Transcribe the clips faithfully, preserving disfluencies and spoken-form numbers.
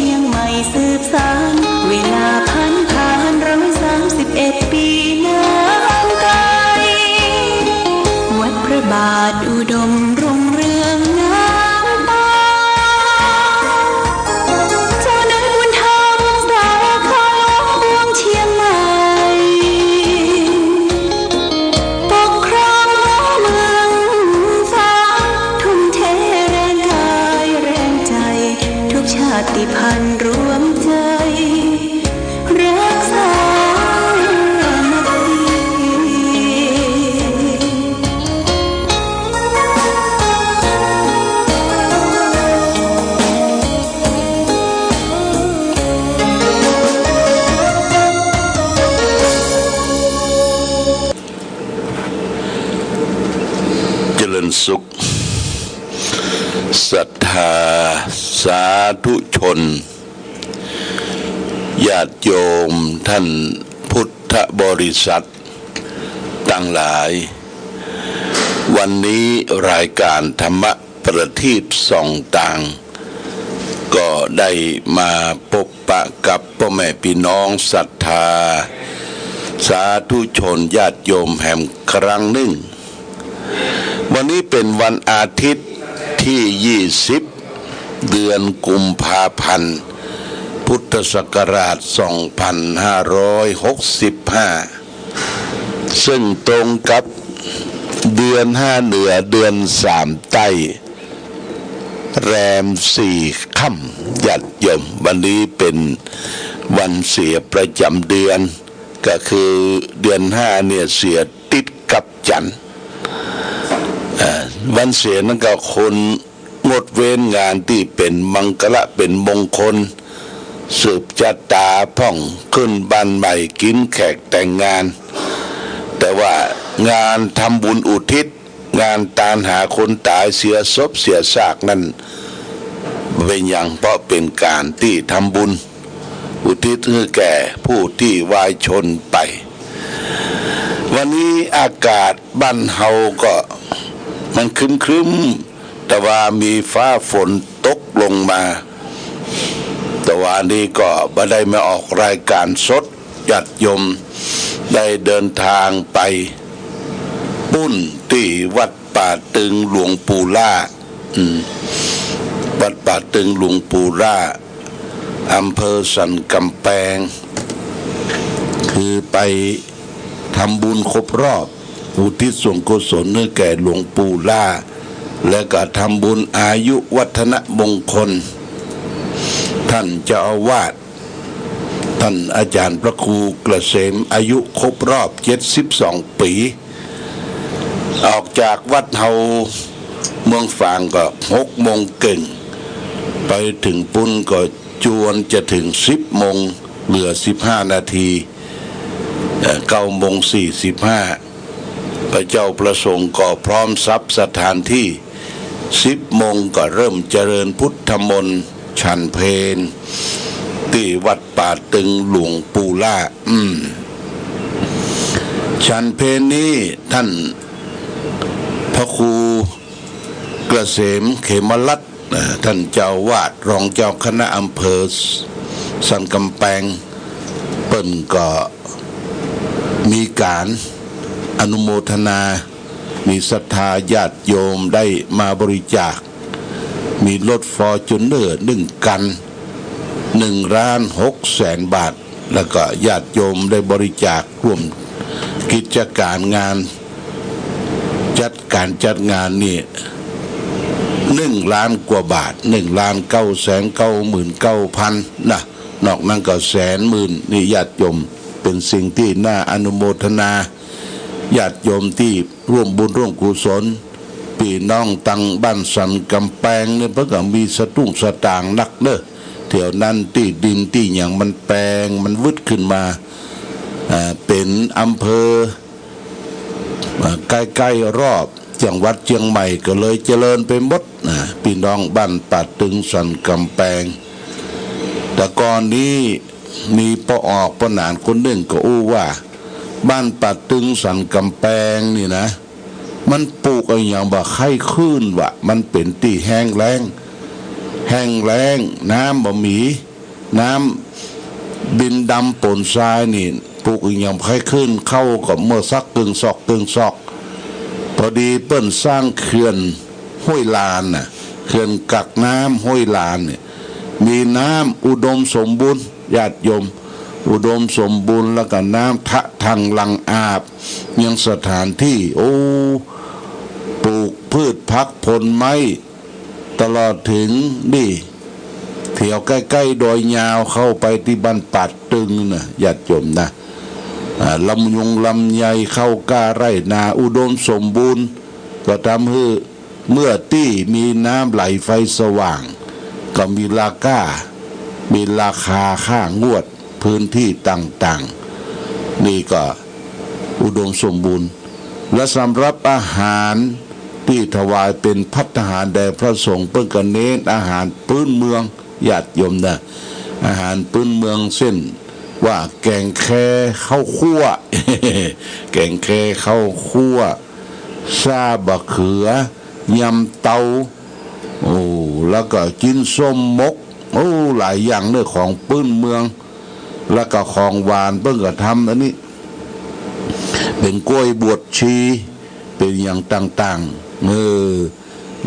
เชียงใหม่สืบสาน เวลาผ่านผ่าน ร้อยสามสิบเอ็ดปี๋นานไกล วัดพระบาทอุดมรุ่งเรืองงามตา เจ้าเนื้อบุญธรรมสาขาหลวงเชียงใหม่ ปกครองเมืองฟ้า ทุ่มเทแรงกายแรงใจ ทุกชาติพันธุ์รวมใจ รักสามัคคี เจริญสุข ศรัทธาสาธุชน ญาติโยมท่านพุทธบริษัทตังหลาย วันนี้รายก๋านธรรมประทีปส่องตาง ก็ได้มาปบปะกับป้อแม่ปี้น้องศรัทธาสาธุชนญาติโยมแหมครั้งนึ่ง วันนี้เป๋นวันอาทิตย์ตี้ยี่สิบ เดือนกุมภาพันธ์ พุทธศักราชสองพันห้าร้อยหกสิบห้า ซึ่งตรงกับเดือนห้าเหนือเดือนสามใต้ แรมสี่ค่ำ ญาติโยม วันนี้เป๋นวันเสียประจ๋ำเดือน ก็คือเดือนห้าเนี่ยเสียติดกับจันทร์ เอ่อ วันเสียนั้นก็ควรงดเว้นงานตี้เป๋นมังคละเป๋นมงคล สืบจะต๋าพ่อง ขึ้นบ้านใหม่ กิ๋นแขก แต่งงาน แต่ว่างานทำบุญอุทิศ งานตานหาคนต๋าย เสียศพเสียซากนั้น เป๋นหยัง เพราะเป๋นก๋านตี้ทำบุญอุทิศหื้อแก่ผู้ตี้วายชนไป วันนี้อากาศบ้านเฮาก็มันครึ้มๆ แต่ว่ามีฟ้าฝนตกลงมา แต่ว่านี้ก็บ่ได้มาออกรายก๋านสด ญาติโยมได้เดินทางไปปุ้นตี้วัดป่าตึงหลวงปู่ล่า อืม วัดป่าตึงหลวงปู่ล่า อำเภอสันกำแปง คือไปทำบุญครบรอบ อุทิศส่วนกุศลให้แก่หลวงปู่ล่า และก็ทำบุญอายุวัฒนมงคล ท่านเจ้าอาวาส ท่านอาจารย์พระครูเกษม อายุครบรอบเจ็ดสิบสองปี๋ ออกจากวัดเฮาเมืองฝางก็หกโมงเกิ่ง ไปเถิงปุ้นก็จวนจะเถิงสิบโมง เหลือสิบห้านาที เอ่อ เก้าโมงสี่สิบห้า พระเจ้าประสงค์ก็พร้อมสับสถานตี้ สิบโมงก็เริ่มเจริญพุทธมนต์ฉันเพล ตี้วัดป่าตึงหลวงปู่ล่า อืม ฉันเพลนี้ท่านพระครูเกษมเขมรัตน์ เอ่อ ท่านเจ้าอาวาส รองเจ้าคณะอำเภอสันกำแปง เปิ้นก็มีก๋านอนุโมทนา มีศรัทธาญาติโยมได้มาบริจาค มีรถฟอร์จูเนอร์หนึ่งคัน หนึ่งล้านหกแสนบาท แล้วก็ญาติโยมได้บริจาคร่วมกิจก๋านงาน จัดก๋านจัดงานนี่ หนึ่งล้านกว่าบาท หนึ่งล้านเก้าแสนเก้าหมื่นเก้าพัน นะ นอกนั้นก็แสนหมื่น นี่ญาติโยม เป๋นสิ่งตี้น่าอนุโมทนา ญาติโยมตี้ร่วมบุญร่วมกุศล ปี้น้องตังบ้านสันกำแปงเนี่ย เปิ้นก็มีสตุ้งสตางค์นักเน่อ แถวนั้นตี้ดินตี้หยังมันแปง มันวืดขึ้นมา อ่า เป๋นอำเภอ อ่า ใก้ๆ รอบจังหวัดเจียงใหม่ ก็เลยเจริญไปหมด อ่า ปี้น้องบ้านป่าตึงสันกำแปง แต่ก่อนนี้มีป้อออกป้อหนานคนนึ่งก็อู้ว่า บ้านป่าตึงสันกำแปงนี่นะ มันปลูกอะหยังบ่ใค่ขึ้นวะ มันเป๋นตี้แห้งแล้ง แห้งแล้ง น้ำบ่มี น้ำดินดำป๋นทรายนี่ ปลูกอะหยังบ่ใค่ขึ้น ข้าวก็เมื่อสักเกิ่งศอกเกิ่งศอก พอดีเปิ้นสร้างเขื่อนห้วยลานน่ะ เขื่อนกักน้ำห้วยลานเนี่ย มีน้ำอุดมสมบูรณ์ ญาติโยม อุดมสมบูรณ์ แล้วก็น้ำทะลังหลั่งอาบยังสถานตี้ โอ้ ปลูกพืชผักผลไม้ ตลอดเถิงนี่ แถวใก้ๆ ดอยยาวเข้าไปตี้บ้านป่าดตึงน่ะ ญาติโยมนะ อ่า ลำยงลำไย ข้าวกล้าไร่นา อุดมสมบูรณ์ ก็ทำหื้อเมื่อตี้มีน้ำไหลไฟสว่าง ก็มีราคา มีราคาค่างวด พื้นตี้ต่างๆ นี่ก็อุดมสมบูรณ์ และสำหรับอาหารตี้ถวายเป๋นภัตตาหารแด่พระสงฆ์ เปิ้นก็เน้นอาหารปื๊นเมือง ญาติโยมนะ อาหารปื๊นเมืองเจ้นว่าแก๋งแคข้าวคั่ว แก๋งแคข้าวคั่ว ซ่าบ่าเขือ ยำเตา โอ้ แล้วก็จิ๊นส้มมก โอ้ หลายอย่างเน่อ ของปื๊นเมือง แล้วก็ของหวานเปิ้นก็ทำอันนี้ เป๋นกล้วยบวชชี เป๋นอย่างต่างๆ เออ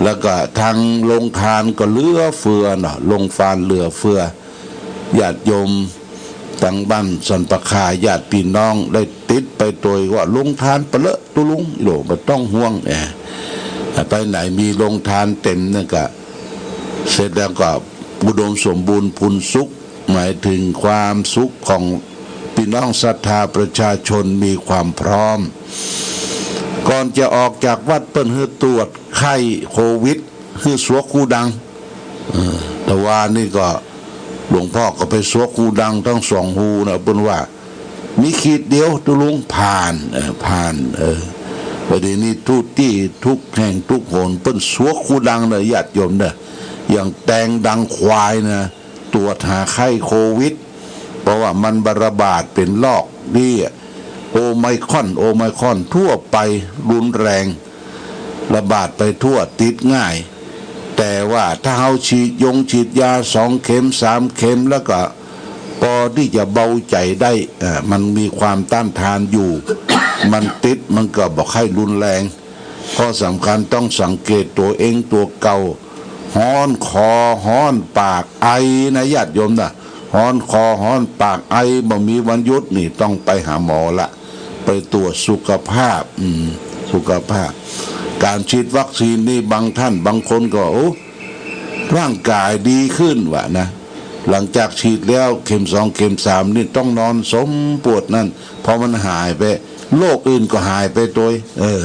แล้วก็ทางโฮงตานก็เหลือเฟือเนาะ โฮงตานเหลือเฟือ ญาติโยมตังบ้านสันป่าคา ญาติปี้น้องได้ติดไปตวยว่าโฮงตานปะเลอะ ตุ๊ลุง โหล บ่ต้องห่วง แอะ ไปไหนมีโฮงตานเต๋มนั่นก็ เสร็จแล้วก็อุดมสมบูรณ์พูนสุข หมายเถิงความสุขของปี้น้องศรัทธาประชาชนมีความพร้อม ก่อนจะออกจากวัดเปิ้นหื้อตรวจไข้โควิด หื้อสวกฮูดัง เออ ตะวานี่ก็หลวงพ่อก็ไปสวกฮูดังตึงสองฮูนะ เปิ้นว่า มีขีดเดียวตุ๊ลุง ผ่าน เออ ผ่าน เออ ประเดี๋ยวนี้ทุกตี้ทุกแห่งทุกหนเปิ้นสวกฮูดังเน่อ ญาติโยมเน่อ อย่างแตงดังควายนะ ตรวจหาไข้โควิด เพราะว่ามันบ่ระบาดเป๋นลอกนี่ โอไมครอน โอไมครอนทั่วไป รุนแรง ระบาดไปทั่ว ติดง่าย แต่ว่าถ้าเฮาฉีดยงฉีดยาสองเข็มสามเข็มแล้วก็ปอตี้จะเบาใจ๋ได้ อ่า มันมีความต้านทานอยู่ มันติดมันก็บ่ใค่รุนแรง ข้อสำคัญต้องสังเกตตั๋วเองตั๋วเก่า ฮ้อนคอฮ้อนปากไอนะญาติโยมนะ ฮ้อนคอฮ้อนปากไอ บ่มีวันหยุดนี่ต้องไปหาหมอละ ไปตรวจสุขภาพ อืม สุขภาพ ก๋านฉีดวัคซีนนี่บางท่านบางคนก็ โอ้ ร่างกายดีขึ้นว่านะ หลังจากฉีดแล้วเข็มสองเข็มสามนี่ต้องนอนสมปวดนั่น พอมันหายไป โรคอื่นก็หายไปตวย เออ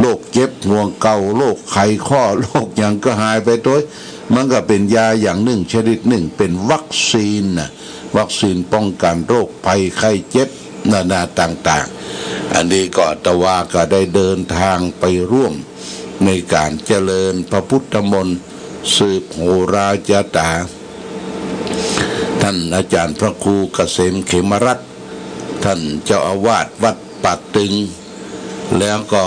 โรคเจ็บหัวเข่า โรคไขข้อ โรคหยังก็หายไปตวย มันก็เป๋นยาอย่างนึ่งชนิดนึ่ง เป๋นวัคซีนน่ะ วัคซีนป้องกันโรคภัยไข้เจ็บนานาต่างๆ อันนี้ก็อาตมาก็ได้เดินทางไปร่วมในก๋านเจริญพระพุทธมนต์ สืบโหราจาต๋า ท่านอาจารย์พระครูเกษมเขมรัตน์ ท่านเจ้าอาวาสวัดป่าตึง แล้วก็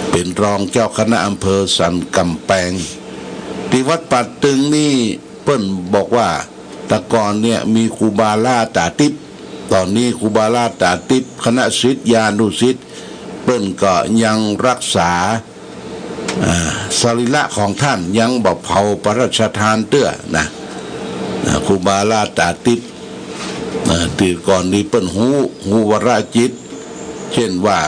เป๋นรองเจ้าคณะอำเภอสันก๋ำแปง ตี้วัดป่าตึงนี่เปิ้นบอกว่า แต่ก่อนเนี่ยมีครูบาหลาต๋าติ๊บ ต๋อนนี้ครูบาหลาต๋าติ๊บ คณะศิษยานุศิษย์ เปิ้นก็ยังรักษา อ่า สรีระของท่านยังบ่เผาพระราชทานเตื้อนะ อ่า ครูบาหลาต๋าติ๊บ อ่า ตี้ก่อนนี้เปิ้นฮู้ ฮู้วาระจิต เจ้นว่า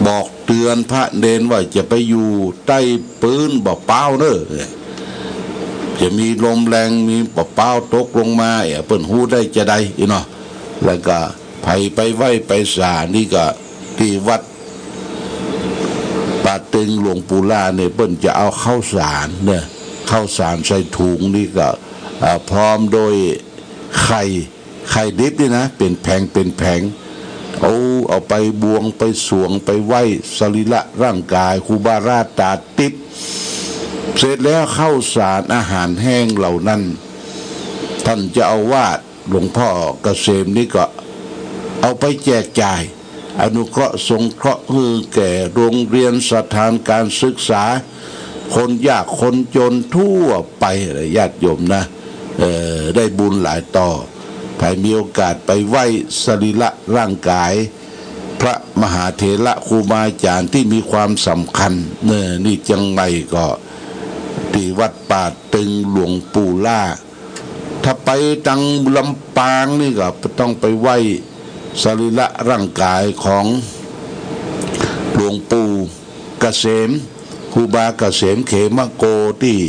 บอกเตือนพระเณรว่าจะไปอยู่ใต้ปื๊นบ่าป๊าวเน่อ จะมีลมแรงมีบ่าป๊าวตกลงมา เอ้ย เปิ้นฮู้ได้จาใดอี้เนาะ แล้วก็ ใผไปไหว้ไปสานี่ก็ตี้วัดป่าตึงหลวงปู่หลาเนี่ย เปิ้นจะเอาข้าวสารเนี่ย ข้าวสารใส่ถุงนี่ก็ อ่า พร้อมโดยไข่ ไข่ดิบนี่นะ เป๋นแผง เป๋นแผง เอา เอาไปบวงไปสรวงไปไหว้สรีระร่างกายครูบาหลาต๋าติ๊บ เสร็จแล้วข้าวสารอาหารแห้งเหล่านั้น ท่านเจ้าอาวาส หลวงพ่อเกษมนี่ก็เอาไปแจกจ่าย อนุเคราะห์สงเคราะห์หื้อแก่โรงเรียนสถานการศึกษา คนยากคนจนทั่วไป ญาติโยมนะ เอ่อ ได้บุญหลายต่อ ใผมีโอกาสไปไหว้สรีระร่างกาย พระมหาเถระครูบาอาจ๋ารย์ตี้มีความสำคัญ เอ่อ นี่เจียงใหม่ก็ ตี้วัดป่าตึงหลวงปู่ล่า ถ้าไปตังลำปางนี่ก็ต้องไปไหว้สรีระร่างกายของหลวงปู่เกษม ครูบาเกษมเขมโก ตี้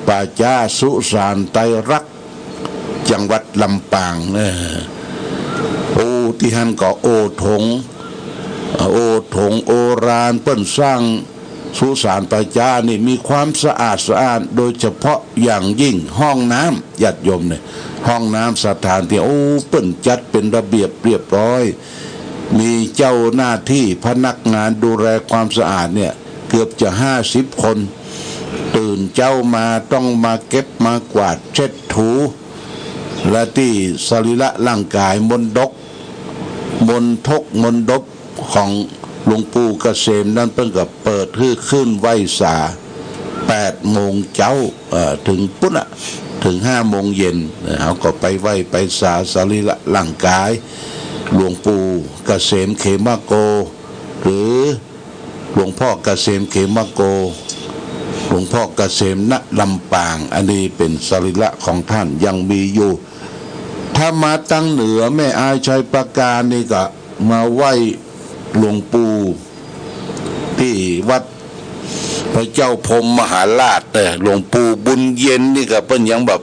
ป่าจ๊าสุสานไตรรักษ์ จังหวัดลำปาง เออ โอ้ ตี้หั้นก็โอโถง โอโถงโอราน เปิ้นสร้างสุสานป่าจ๊านี่มีความสะอาดสะอ้าน โดยเฉพาะอย่างยิ่งห้องน้ำ ญาติโยมเนี่ย ห้องน้ำสถานที่ โอ้ เปิ้นจัดเป๋นระเบียบเรียบร้อย มีเจ้าหน้าตี้พนักงานดูแลความสะอาดเนี่ย เกือบจะห้าสิบคน ตื่นเจ๊ามาต้องมาเก็บมากวาดเช็ดถู และตี้สรีระร่างกายมณฑก มณฑกมณฑปของหลวงปู่เกษมนั้นเปิ้นก็เปิดหื้อขึ้นไหว้สาแปดโมงเจ๊า เอ่อ เถิงปู๊นน่ะ เถิงห้าโมงเย็น เฮาก็ไปไหว้ไปสาสรีระร่างกายหลวงปู่เกษมเขมโก หรือ หลวงพ่อเกษมเขมโก หลวงพ่อเกษม ณ ลำปาง อันนี้เป๋นสรีระของต้านยังมีอยู่ ถ้ามาตังเหนือแม่อายชัยปราการนี่ก็มาไหว้หลวงปู่ตี้วัดพระเจ้าพรหมมหาราช เออ หลวงปู่บุญเย็นนี่ก็เปิ้นยังแบบ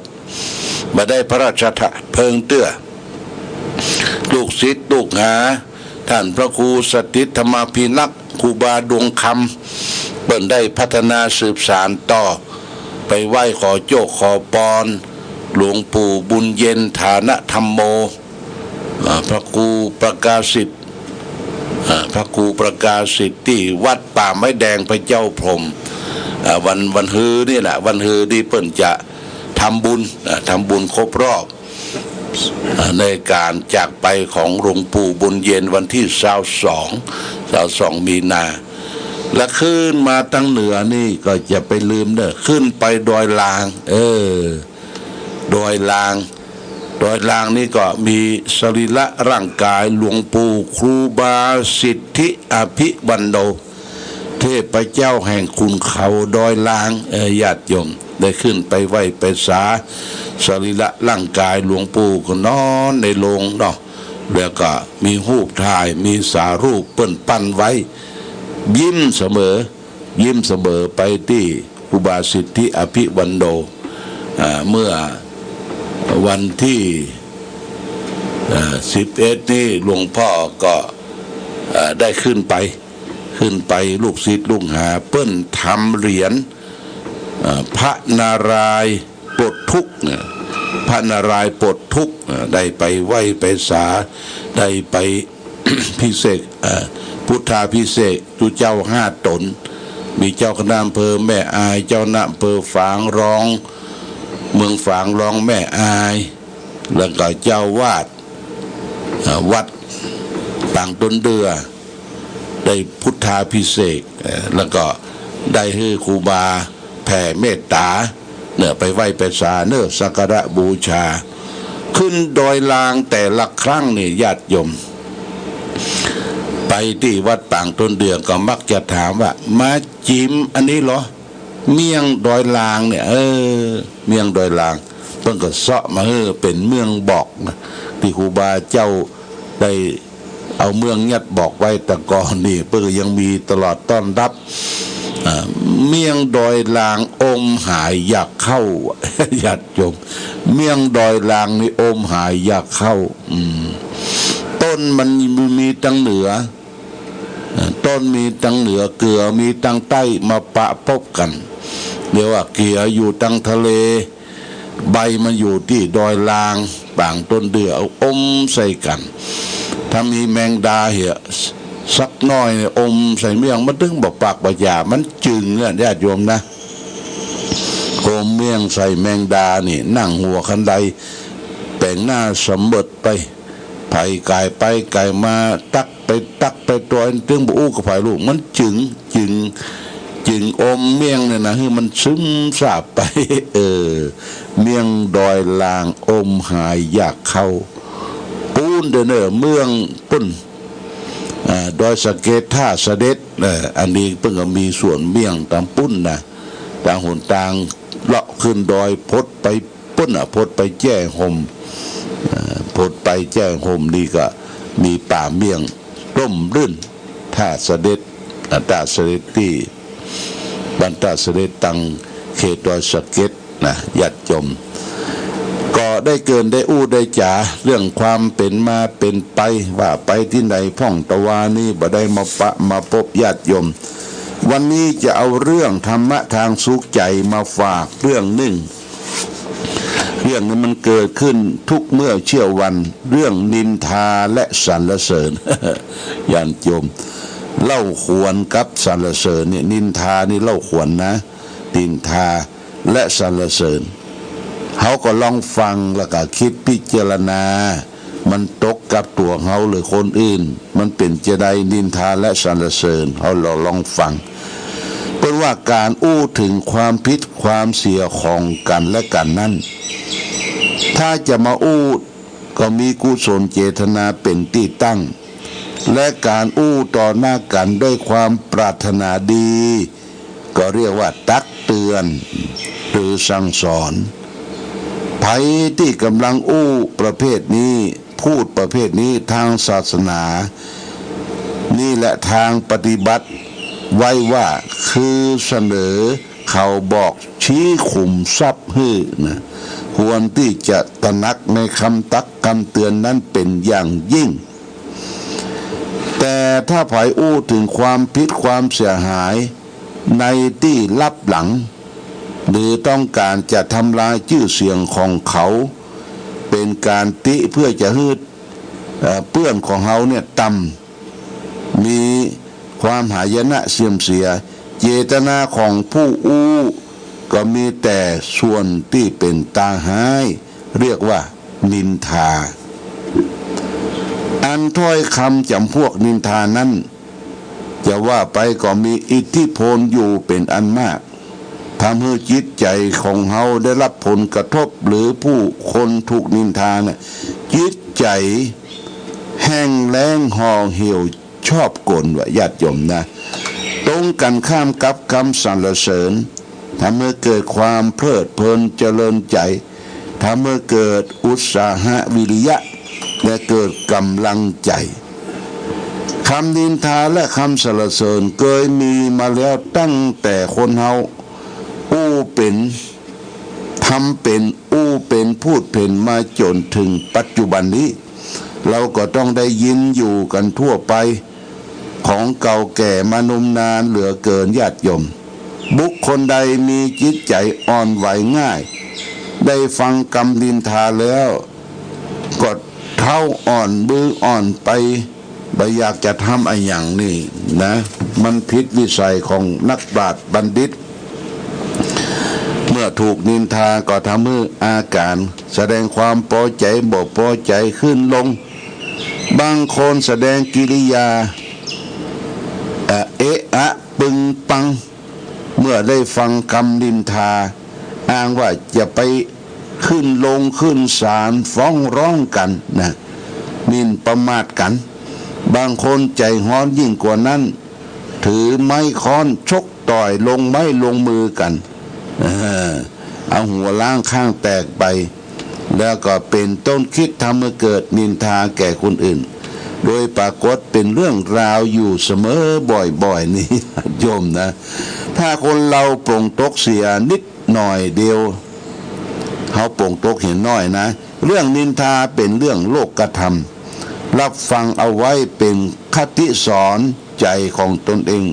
บ่ได้พระราชทานเพลิงเตื้อ ลูกศิษย์ลูกหา ต้านพระครูสถิตธรรมาภิรักษ์ ครูบาดวงคำ เปิ้นได้พัฒนาสืบสานต่อ ไปไหว้ขอโจคขอปอน หลวงปู่บุญเย็นฐานธรรมโม อ่า พระครูประกาศิทธิ์ อ่า พระครูประกาศิทธิ์ตี้วัดป่าไม้แดงพระเจ้าพรหม อ่า วัน วันฮือนี่แหละ วันฮือนี่เปิ้นจะทำบุญ อ่า ทำบุญครบรอบ อ่า ในก๋านจากไปของหลวงปู่บุญเย็นวันตี้ซาวสอง ซาวสองมีนา และขึ้นมาตังเหนือนี่ก็จะไปลืมเน่อ ขึ้นไปดอยลาง เออ ดอยลาง ดอยลางนี่ก็มีสรีระร่างกายหลวงปู่ครูบาสิทธิอภิวันโน เทพเจ้าแห่งขุนเขาดอยลาง เออ ญาติโยม ได้ขึ้นไปไหว้ไปสาสรีระร่างกายหลวงปู่ก็นอนในโลงเนาะ แล้วก็มีฮูปถ่าย มีสารูปเปิ้นปั้นไว้ ยิ้มเสมอ ยิ้มเสมอไปตี้ครูบาสิทธิอภิวันโน อ่า เมื่อวันตี้ เอ่อ สิบเอ็ดนี่หลวงพ่อก็ เอ่อ ได้ขึ้นไป ขึ้นไปลูกศิษย์ลูกหาเปิ้นทำเหรียญ เอ่อ พระนารายณ์ปลดทุกข์เนี่ย พระนารายณ์ปลดทุกข์ เอ่อ ได้ไปไหว้ไปสา ได้ไป พิเศษ เอ่อ พุทธาภิเษกจุเจ้าห้าต๋น มีเจ้าคณะอำเภอแม่อาย เจ้าคณะอำเภอฝาง รองเมืองฝาง รองแม่อาย แล้วก็เจ้าอาวาส เอ่อ วัดปางต้นเดือ ได้พุทธาภิเษก เอ่อ แล้วก็ได้หื้อครูบาแผ่เมตต๋า เน่อ ไปไหว้ไปสาเน่อ สักการะบูชา ขึ้นดอยลางแต่ละครั้งนี่ญาติโยม ไปตี้วัดปางต้นเดือก็มักจะถามว่า มาจิ๋มอันนี้เหรอ เมี่ยงดอยลางเนี่ย เออ เมี่ยงดอยลาง เปิ้นก็เซาะมาหื้อเป๋นเมี่ยงบอกนะ ตี้ครูบาเจ้าได้ เอาเมี่ยงยัดบอกไว้แต่ก่อนนี่ เปิ้นก็ยังมีตลอดต้อนฮับ อ่า เมี่ยงดอยลางอมหายอยากเข้า ญาติโยม เมี่ยงดอยลางนี่อมหายอยากเข้า อืม ต้นมันมีตังเหนือ อ่า ต้นมีตังเหนือ เกือมีตังใต้มาปะปบกั๋น เรียกว่าเกืออยู่ตังทะเล ใบมันอยู่ตี้ดอยลาง ปางต้นเดือ เอาอมใส่กั๋น ถ้ามีแมงดาเหียสักหน้อย อมใส่เมี่ยง มันตึงบ่ปากบ่จ๋า มันจึงอะ ญาติโยมนะ อมเมี่ยงใส่แมงดานี่ นั่งหัวคันได แป๋งหน้าสะเมิดไป ใผก๋ายไปก๋ายมา ตั๊กไปตั๊กไปตวย ตึงบ่อู้กับใผลูก มันจึง จึง จึงอมเมี่ยงเนี่ยนะ หื้อมันซึมซาบไป เออ เมี่ยงดอยลางอมหายอยากเข้า ปู๊นเด้อเน่อ เมืองปุ้น อ่า ดอยสะเก็ด ท่าเสด็จ เออ อันนี้เปิ้นก็มีสวนเมี่ยงตางปุ้นนะ ตางหนตางเลาะขึ้นดอย พดไปปุ้นน่ะ พดไปแจ้ห่ม เอ่อ พดไปแจ้ห่มนี่ก็มีป่าเมี่ยงร่มรื่น ท่าเสด็จ อ่า ท่าเสด็จตี้ บ้านท่าเสด็จตางเขตดอยสะเก็ด นะ ญาติโยม ก็ได้เกริ่นได้อู้ได้จ๋าเรื่องความเป๋นมาเป๋นไป ว่าไปตี้ใดพ่องตะวานี้บ่ได้มาปะมาปบญาติโยม วันนี้จะเอาเรื่องธรรมะตางสุขใจ๋มาฝากเรื่องนึ่ง เรื่องนี้มันเกิดขึ้นทุกเมื่อเช้าวัน เรื่องนินทาและสรรเสริญ ญาติโยม เล่าขวัญกับสรรเสริญเนี่ย นินทานี่เล่าขวัญนะ นินทา และสรรเสริญ เฮาก็ลองฟังแล้วก็กึ๊ดพิจารณา มันตกกับตั๋วเฮาหรือคนอื่น มันเป๋นจาใดนินทาและสรรเสริญ เฮาลองฟัง เปิ้นว่าก๋านอู้เถิงความผิดความเสียของกั๋นและกั๋นนั้น ถ้าจะมาอู้ก็มีกุศลเจตนาเป๋นตี้ตั้ง และก๋านอู้ต่อหน้ากั๋นด้วยความปรารถนาดี ก็เรียกว่าตักเตือนหรือสั่งสอน ใผตี้ก่ำลังอู้ประเภทนี้ พูดประเภทนี้ตางศาสนา นี่แหละตางปฏิบัติไว้ว่า คือเสนอข่าวบอกชี้ขุมทรัพย์หื้อนะ ควรตี้จะตระหนักในกำตักกำเตือนนั้นเป๋นอย่างยิ่ง แต่ถ้าใผอู้เถิงความผิดความเสียหายในตี้ลับหลัง หรือต้องก๋านจะทำลายจื้อเสียงของเขา เป๋นก๋านติเพื่อจะหื้อ เอ่อ เปื้อนของเฮาเนี่ยต่ำ มีความหายนะเสื่อมเสีย เจตนาของผู้อู้ก็มีแต่ส่วนตี้เป๋นตาฮ้าย เรียกว่านินทา อันถ้อยกำจ๋ำพวกนินทานั้น จะว่าไปก็มีอิทธิพลอยู่เป๋นอันมาก ทำหื้อจิตใจ๋ของเฮาได้ฮับผลกระทบ หรือผู้คนถูกนินทาเนี่ย จิตใจ๋แห้งแล้งห่อเหี่ยวชอบกลว่าญาติโยมนะ ตรงกั๋นข้ามกับกำสรรเสริญ ทำหื้อเกิดความเพลิดเพลินเจริญใจ๋ ทำหื้อเกิดอุตสาหะวิริยะ และเกิดก๋ำลังใจ๋ กำนินทาและกำสรรเสริญเกยมีมาแล้วตั้งแต่คนเฮาอู้เป๋น ทำเป๋น อู้เป๋น พูดเป๋นมาจ๋นเถิงปัจจุบันนี้ เฮาก็ต้องได้ยินอยู่กั๋นทั่วไป ของเก่าแก่มานมนานเหลือเกินญาติโยม บุคคลใดมีจิตใจ๋อ่อนไหวง่าย ได้ฟังกำนินทาแล้ว ก็เท้าอ่อนมืออ่อนไป บ่อยากจะทำอะหยังนี่นะ มันผิดวิสัยของนักปราชญ์บัณฑิต เมื่อถูกนินทาก็ทำหื้ออาก๋านแสดงความปอใจ๋บ่ปอใจ๋ขึ้นลง บางคนแสดงกิริยา เอ่อ เอะอะปึงปัง เมื่อได้ฟังกำนินทา อ้างว่าจะไปขึ้นลงขึ้นศาลฟ้องร้องกั๋นนะ หมิ่นประมาทกั๋น บางคนใจ๋ฮ้อนยิ่งกว่านั้น ถือไม้ค้อนชกต่อยลงไม้ลงมือกั๋น เออ เอาหัวล้างข้างแตกไป แล้วก็เป๋นต้นคิดทำหื้อเกิดนินทาแก่คนอื่น โดยปรากฏเป๋นเรื่องราวอยู่เสมอบ่อยๆ นี่ โยมนะ ถ้าคนเฮาป๋งตกเสียนิดหน่อยเดียว เฮาป๋งตกเหียน้อยนะ เรื่องนินทาเป๋นเรื่องโลกธรรม ฮับฟังเอาไว้เป๋นคติสอนใจ๋ของตนเอง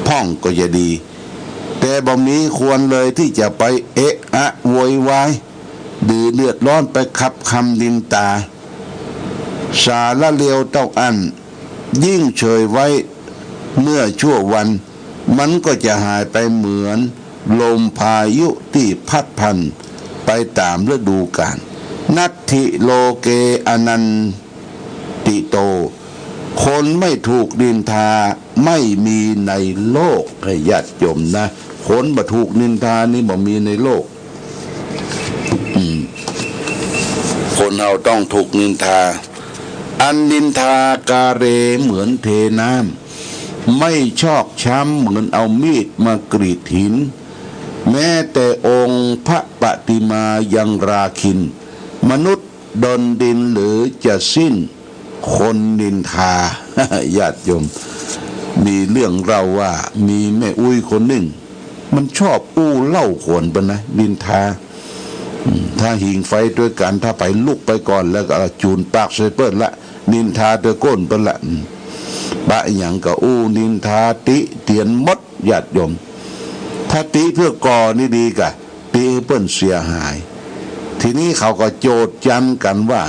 พ่องก็จะดี แต่บ่มีควรเลยตี้จะไปเอะอะโวยวาย หรือเดือดร้อนไปกับกำนินทา สาละเลวเต้าอั้น ยิ่งเฉยไว้เมื่อชั่ววัน มันก็จะหายไปเหมือนลมพายุตี้พัดผ่านไปต๋ามฤดูกาล นัตถิโลเกอนันติโต คนไม่ถูกนินทาไม่มีในโลก ญาติโยมนะ คนบ่ถูกนินทานี่บ่มีในโลก อืม คนเฮาต้องถูกนินทา อันนินทากาเรเหมือนเทน้ำ ไม่ชอกช้ำเหมือนเอามีดมากรีดหิน แม้แต่องค์พระปฏิมายังราคิน มนุษย์ดอนดินหรือจะสิ้น คนนินทา ญาติโยม มีเรื่องเล่าว่ามีแม่อุ๊ยคนนึ่ง มันชอบอู้เล่าขวนเปิ้นนะ นินทา อืม ถ้าหิงไฟตวยกั๋น ถ้าใผลุกไปก่อนแล้วก็จู๋นปากใส่เปิ้นละ นินทาตวยก้นเปิ้นละ อืม ปะหยังก็อู้นินทาติเตียนหมด ญาติโยม ถ้าติเปื้อก่อนี่ดีกะ ติหื้อเปิ้นเสียหาย ทีนี้เขาก็โจทย์จันกั๋นว่า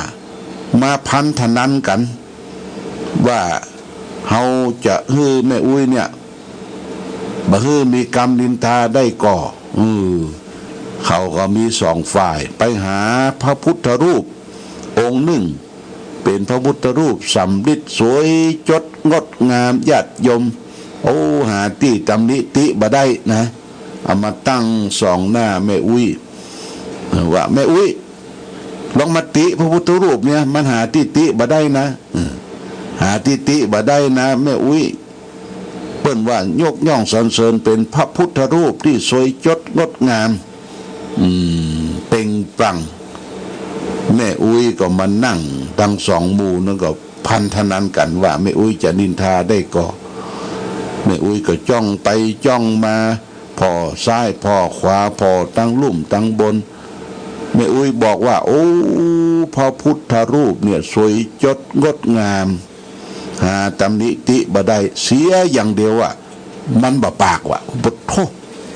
มาพันธนันกั๋น ว่าเฮาจะหื้อแม่อุ๊ยเนี่ย บ่หื้อมีกำนินทาได้ก่อ อือ เขาก็มีสองฝ่าย ไปหาพระพุทธรูปองค์นึ่ง เป๋นพระพุทธรูปสำริดสวยจดงดงาม ญาติโยม โอ้ หาตี้ตำหนิติบ่ได้นะ เอามาตั้งส่องหน้าแม่อุ๊ย ว่า แม่อุ๊ย ลองมาติพระพุทธรูปเนี่ย มันหาตี้ติบ่ได้นะ เออ หาตี้ติบ่ได้นะ แม่อุ๊ย เปิ้นว่ายกย่องสรรเสริญเป๋นพระพุทธรูปตี้สวยจดงดงาม อืม เปล่งปลั่ง แม่อุ๊ยก็มานั่ง ตังสองหมู่นั้นก็พันธนันกั๋นว่า แม่อุ๊ยจะนินทาได้ก่อ แม่อุ๊ยก็จ้องไปจ้องมา ผ่อซ้ายผ่อขวา ผ่อตังลุ่มตังบน แม่อุ๊ยบอกว่า โอ้ พระพุทธรูปเนี่ยสวยจดงดงาม หาตำหนิติบ่ได้ เสียอย่างเดียวอะ มันบ่ปากว่ะ โอ้โธ่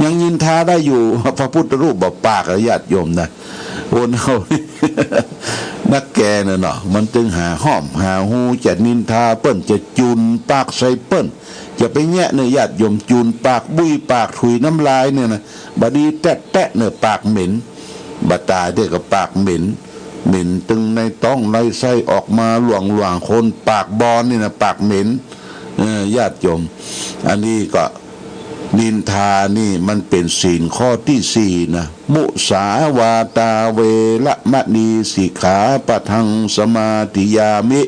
ยังนินทาได้อยู่ พระพุทธรูปบ่ปากอะ ญาติโยมนะ คนเฮานี่ นักแก่น่ะเนาะ มันจึงหาห้อมหาฮูจะนินทาเปิ้น จะจู๋นปากใส่เปิ้น จะไปแงะเน่อ ญาติโยม จู๋นปากบุยปากถุยน้ำลายเนี่ยนะ บ่ดีแต๊ๆ เน่อ ปากเหม็น บ่ต๋ายเตื้อก็ปากเหม็น เหม็นตึงในต๊องในไส้ออกมาหลวงๆ คนปากบอนนี่นะ ปากเหม็น เออ ญาติโยม อันนี้ก็นินทานี่มันเป๋นศีลข้อตี้สี่นะ มุสาวาตาเวระมะณีสิกขาปะทังสมาธิยามิ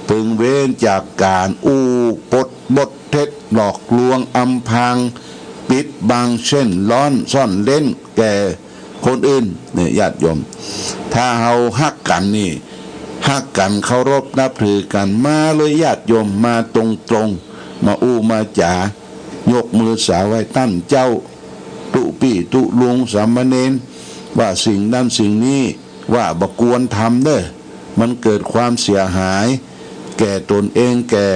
พึงเว้นจากก๋านอู้ปดบทเท็จ หลอกลวงอำพราง ปิดบังเส้นลอนซ่อนเล้นแก่คนอื่น เนี่ย ญาติโยม ถ้าเฮาฮักกั๋นนี่ ฮักกั๋นเคารพนับถือกั๋น มาเลย ญาติโยม มาตรงๆ มาอู้มาจ๋า ยกมือสาไหว้ต้านเจ้า ตุ๊ปี้ตุ๊ลุงสามเณร ว่าสิ่งนั้นสิ่งนี้ ว่าบ่ควรทำเน่อ มันเกิดความเสียหาย แก่ตนเอง แก่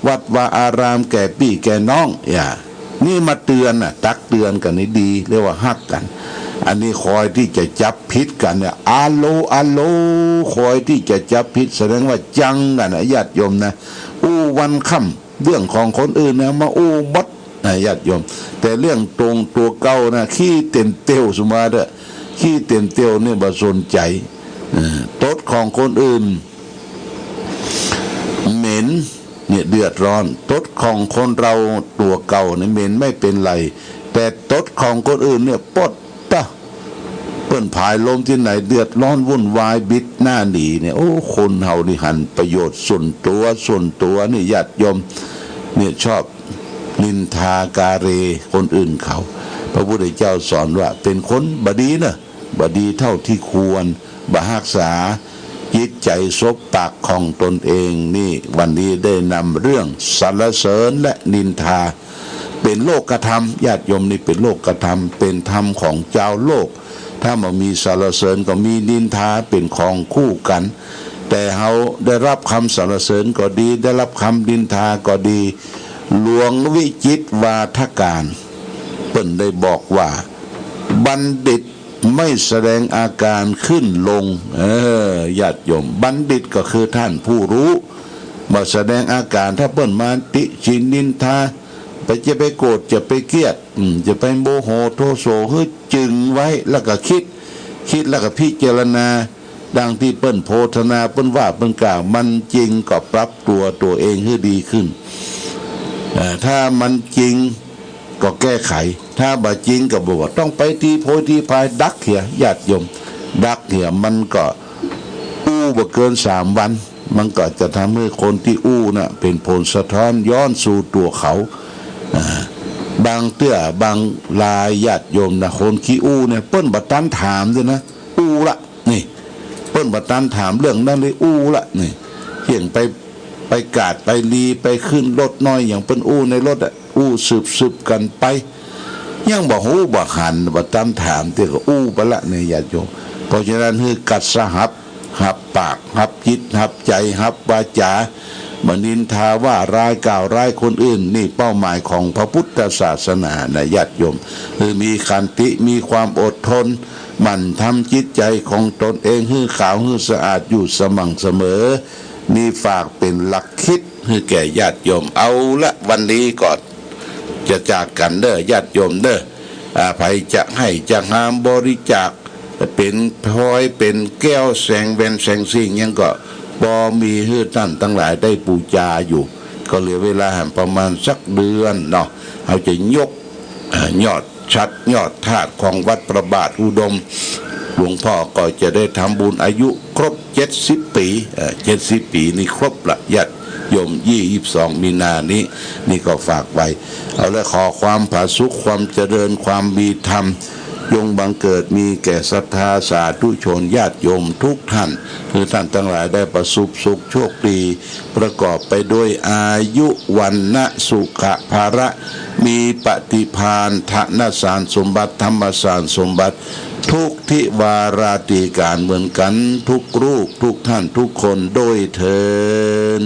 วัดวาอาราม แก่ปี้แก่น้อง อย่า นี่มาเตื๋อนน่ะ ตักเตื๋อนกั๋นนี่ดี เรียกว่าฮักกั๋น อันนี้คอยตี้จะจับผิดกั๋นเนี่ย อะโล อะโล คอยตี้จะจับผิด แสดงว่าจังกั๋นนะ ญาติโยมนะ อู้วันค่ำ เรื่องของคนอื่นนะ มาอู้บดนะ ญาติโยม แต่เรื่องตนตั๋วเก่านะ ขี้เต็มเตียว สมมาเถอะ ขี้เต็มเตียวเนี่ยบ่สนใจ๋ เออ ตดของคนอื่นเหม็นเนี่ยเดือดร้อน ตดของคนเราตั๋วเก่าเนี่ยเหม็นไม่เป๋นไร แต่ตดของคนอื่นเนี่ย ปดตะ เปิ้นผายลมตี้ไหน เดือดร้อนวุ่นวาย บิดหน้าหนีเนี่ย โอ้ คนเฮานี่หันประโยชน์ส่วนตั๋ว ส่วนตั๋วนี่ ญาติโยม เนี่ยชอบนินทากาเรคนอื่นเขา พระพุทธเจ้าสอนว่าเป๋นคนบ่ดีเน่อ บ่ดีเต้าตี้ควร บ่ฮักษาจิตใจ๋สบปากของตนเอง นี่วันนี้ได้นำเรื่องสรรเสริญและนินทา เป๋นโลกธรรม ญาติโยม นี่เป๋นโลกธรรม เป๋นธรรมของจาวโลก ถ้าบ่มีสรรเสริญก็มีนินทาเป๋นของคู่กั๋น แต่เฮาได้ฮับกำสรรเสริญก็ดี ได้ฮับกำนินทาก็ดี หลวงวิจิตรวาทการ เปิ้นได้บอกว่า บัณฑิตไม่แสดงอาการขึ้นลง เออ ญาติโยม บัณฑิตก็คือต้านผู้ฮู้ บ่แสดงอาการ ถ้าเปิ้นมาติฉินนินทา ไปจะไปโกรธ จะไปเกลียด อืม จะไปโมโหโทโส หื้อจึงไว้ แล้วก็กึ๊ด กึ๊ดแล้วก็พิจารณา ดังตี้เปิ้นโพธนา เปิ้นว่าเปิ้นกล่าว มันจริงก็ปรับตั๋วตั๋วเองหื้อดีขึ้น เอ่อ ถ้ามันจริงก็แก้ไข ถ้าบ่จริงก็บ่ว่า ต้องไปตี้โพยตี้พายดักเหีย ญาติโยม ดักเหีย มันก็อู้บ่เกินสามวัน มันก็จะทำหื้อคนตี้อู้น่ะ เป๋นผลสะท้อนย้อนสู่ตั๋วเขา อ่า บางเตื้อบางราย ญาติโยมนะ คนขี้อู้เนี่ย เปิ้นบ่ตันถามด้วยนะ อู้ละ นี่ เปิ้นบ่ตันถามเรื่องนั้นเลย อู้ละ นี่ เหี่ยงไป ไปกาดไปลี ไปขึ้นรถน้อย อย่างเปิ้นอู้ในรถอะ อู้สืบๆ กั๋นไป ยังบ่ฮู้บ่หัน บ่ตันถาม เตื้อก็อู้ไปละเนี่ย ญาติโยม เพราะฉะนั้นหื้อกัดสะหับ หับปาก หับจิต หับใจ๋ หับวาจ๋า บ่นินทาว่าร้าย กล่าวร้ายคนอื่น นี่เป้าหมายของพระพุทธศาสนานะ ญาติโยม คือมีขันติ มีความอดทน หมั่นทำจิตใจ๋ของตนเองหื้อขาว หื้อสะอาดอยู่สม่ำเสมอ นี่ฝากเป๋นหลักคิดหื้อแก่ญาติโยม เอาละ วันนี้ก็จะจากกั๋นเน่อ ญาติโยมเน่อ อ่า ใผจะหื้อจะหามบริจาค เป๋นพลอยเป๋นแก้ว แสงแหวนแสงสิ่งหยังก็ปอมีหื้อต้านตังหลายได้ปู๋จาอยู่ ก็เหลือเวลาหันประมาณสักเดือนเนาะ เฮาจะยก เอ่อ ยอดฉัตรยอดธาตุของวัดพระบาทอุดม หลวงพ่อก็จะได้ทำบุญอายุครบเจ็ดสิบปี๋ เอ่อ เจ็ดสิบปี๋นี่ครบละ ญาติโยม ยี่สิบสองมีนานี้ นี่ก็ฝากไว้ เอาละ ขอความผาสุก ความเจริญ ความมีธรรม จงบังเกิดมีแก่ศรัทธาสาธุชนญาติโยมทุกท่าน คือต้านตังหลายได้ประสบสุขโชคดี ประกอบไปด้วยอายุ วรรณะ สุขะ พละ มีปฏิภาณ ธนสารสมบัติ ธรรมสารสมบัติ ทุกทิวาราธิการเหมือนกั๋นทุกรูป ทุกท่าน ทุกคน ด้วยเทอญ